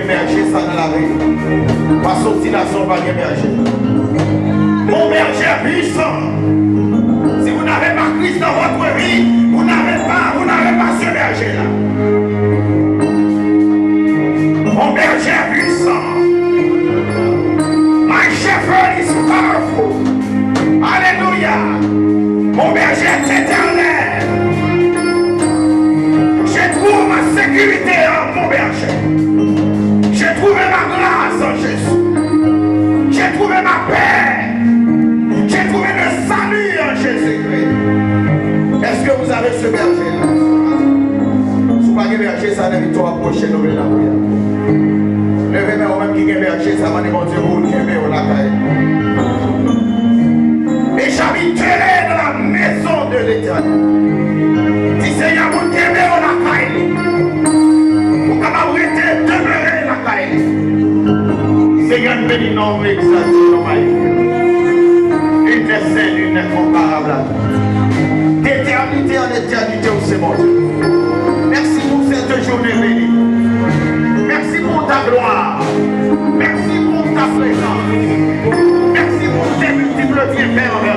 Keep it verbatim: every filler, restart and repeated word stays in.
Bèje sa nan lavi. W a soti la san w pa gen bèje. Mon berger puissant. Si vous n'avez pas Christ dans votre vie, vous n'avez pas, vous n'avez pas ce berger-là. Mon berger puissant. My shepherd is powerful. Alléluia. Mon berger est éternel. Je trouve ma sécurité en mon berger. J'ai trouvé ma grâce en Jésus. J'ai trouvé ma paix. J'ai trouvé le salut en Jésus-Christ. Est-ce que vous avez ce berger-là? Si w pa gen bèje sa nan vi w, apwoche, nou vle lapriyè. Leve men w menm ki gen bèje sa, mande Bondye pou l kenbe w lakay. Et j'habiterai dans la maison de l'Éternel. Di Senyè pou l kenbe w lakay li. Ou kapab rete demere lakay li. Senyè, n beni non w, egzalte non w. Nul n'est saint, nul n'est comparable à toi. D'éternité en éternité, ô Seigneur. Merci pour cette journée bénie. Merci pour ta gloire. Merci pour ta présence. Merci pour tes multiples bienfaits.